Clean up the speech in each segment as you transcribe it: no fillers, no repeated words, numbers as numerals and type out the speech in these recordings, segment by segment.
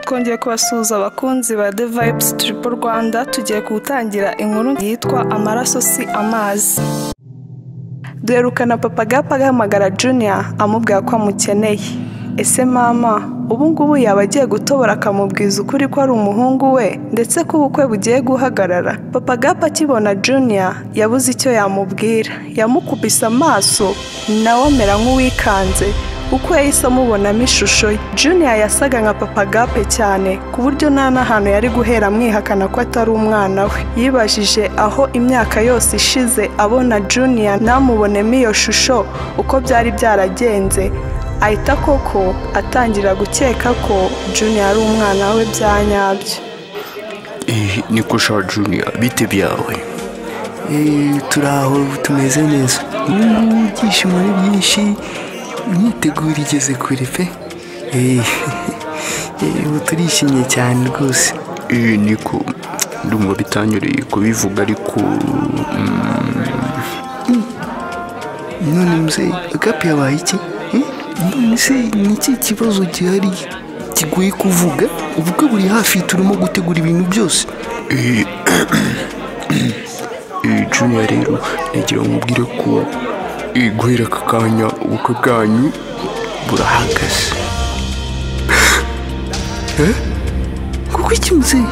Twongeye kubasuhuza abakunzi ba The Vibes Triple Rwanda. Tugiye gutangira inkuru yitwa Amaraso si amazi. Duherukana Papa Agape agahamagara Junior amubwira ko amukeneye. Ese mama ubu ngubu yaba agiye gutobora akamubwiza ukuri ko ari umuhungu we, ndetse ko ubukwe bugiye guhagarara? Papa Agape akibona Junior yabuze icyo yamubwira, yamukubise amaso nawe amera nk'uwikanze kuko yahise amubonamo ishusho ye. Junior yasaga nka Papa Agape cyane ku buryo nta n'ahantu yari guhera amwihakana ko atari umwana we. Yibajije aho imyaka yose ishize abona Junior ntamubonemo iyo shusho uko byari byaragenze, ahita koko atangira gukeka ko Junior ari umwana we bya nyabyo. Niko sha Junior, bite byawe? Turi aho, tumeze neza. Ubu ibyishimo ni byinshi, imyiteguro igeze kure pe. Ubu turishimye cyane rwose. Niko ndumva bitanyuriye kubivuga, ariko None mzee, Agape yabaye iki? None se ni iki kibazo gihari kigoye kuvuga? Ubukwe buri hafi, turimo gutegura ibintu byose. Junior, rero nagira ngo mubwire ko guhera aka kanya ubukwe bwanyu burahagaze. Kuko iki mzee?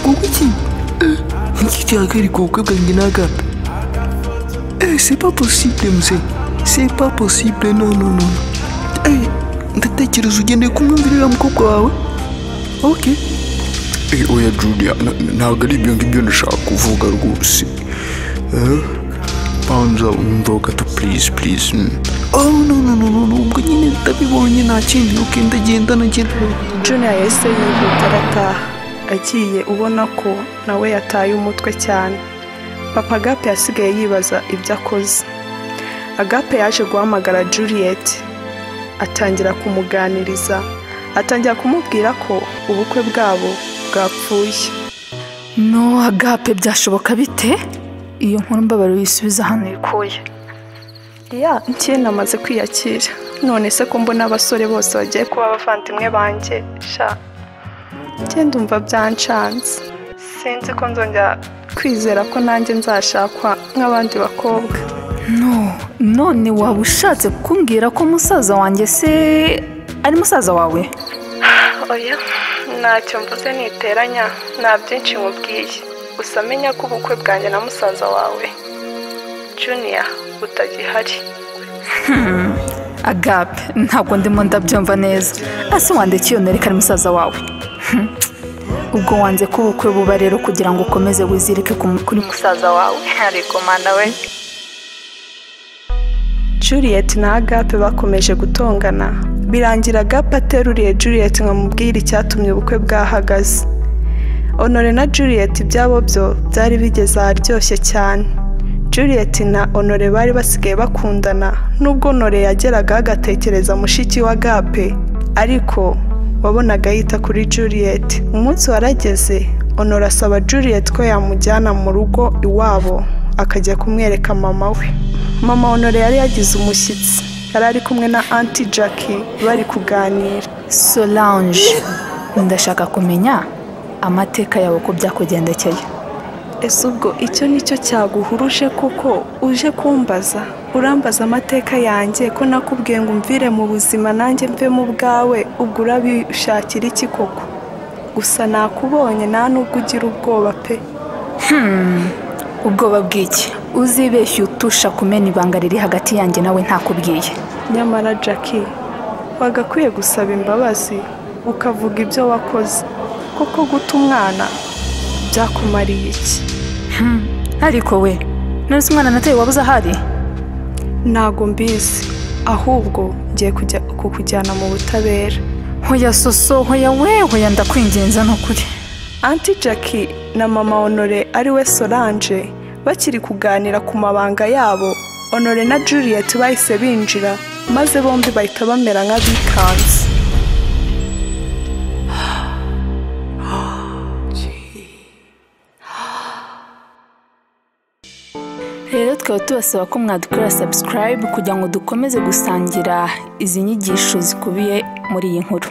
Kuko iki? Niki cyahagarika ubukwe bwanjye na Agape? C'est pas possible mzee, c'est pas possible, non, non, non. Ndatekereza ugendeye ku myumvire ya mukobwa wawe, ok. Oya Junior, ntabwo ari ibyo ngibyo ndashaka kuvuga rwose. Banza wumva gato, please, please. Oh, no, no, no, no, no, ubwo nyine ndabibonye, nta kindi. Ok, ndagenda, ndagenda. Junior yahise yihuta arataha, agiye ubona ko nawe yataye umutwe cyane. Papa Agape yasigaye yibaza ibyo akoze. Agape yaje guhamagara Juliet, atangira kumuganiriza, atangira kumubwira ko ubukwe bwabo bwapfuye. No, Agape, byashoboka bite? Iyo nkuru mbabaro yisubiza hano ikuye. Ya njye namaze kwiyakira. None se ko mbona abasore bose bagiye kuba abavandimwe banjye, sha njye ndumva byancanze. Sinzi ko nzongera kwizera ko nanjye nzashakwa nk'abandi bakobwa. No, none waba ushatse kumbwira ko musaza wanjye se ari musaza wawe? Oya, ntacyo mvuze niteranya, nta byinshi nkubwiye. Gusa menya ko ubukwe bwanjye na musaza wawe Junior butagihari. Agape, ntabwo ndimo ndabyumva neza. Ase wandeke iyo nereka ari musaza wawe? Ubwo wanze ko ubukwe buba rero kugira ngo ukomeze wizirike kuri musaza wawe? Ariko mana we! Juliet na Agape bakomeje gutongana, birangira Agape ateruriye Juliet ngo amubwire icyatumye ubukwe bwahagaze. Honore na Juliet ibyabo byo byari bigeze aharyoshye cyane. Juliet na Honore bari basigaye bakundana, nubwo Honore yageragaho agatekereza mushiki wa Agape, ariko wabonaga yita kuri Juliet. Umunsi warageze, Honore asaba Juliet ko yamujyana mu rugo iwabo akajya kumwereka mama we. Mama Honore yari yagize umushyitsi, yari ari kumwe na Auntie Jackie bari kuganira. Solange, ndashaka kumenya amateka yawe, uko byakugendekeye. Ese ubwo icyo nicyo cyaguhuruje koko uje kumbaza? Urambaza amateka yanjye ko nakubwiye ngo umvire mu buzima nanjye mve mu bwawe, ubwo urabishakira iki koko? Gusa nakubonye, nta nubwo ugira ubwoba pe. Ubwoba bw'iki? Uzibeshye utusha kumena ibanga riri hagati yanjye nawe ntakubwiye. Nyamara Jackie, wagakwiye gusaba imbabazi ukavuga ibyo wakoze koko. Guta umwana byakumariye iki? Ariko we, none se umwana nateye wabuze ahari? Ntago mbizi, ahubwo ngiye kujya kukujyana mu butabera. Hoya soso, hoya we, hoya, ndakwinginza ni ukuri. Auntie Jackie na mama Honore ariwe Solange bakiri kuganira ku mabanga yabo, Honore na Juliet bahise binjira, maze bombi bahita bamera nk'abikanze. Rero tukaba tubasaba ko mwadukorera subscribe kugira ngo dukomeze gusangira izi nyigisho zikubiye muri iyi nkuru.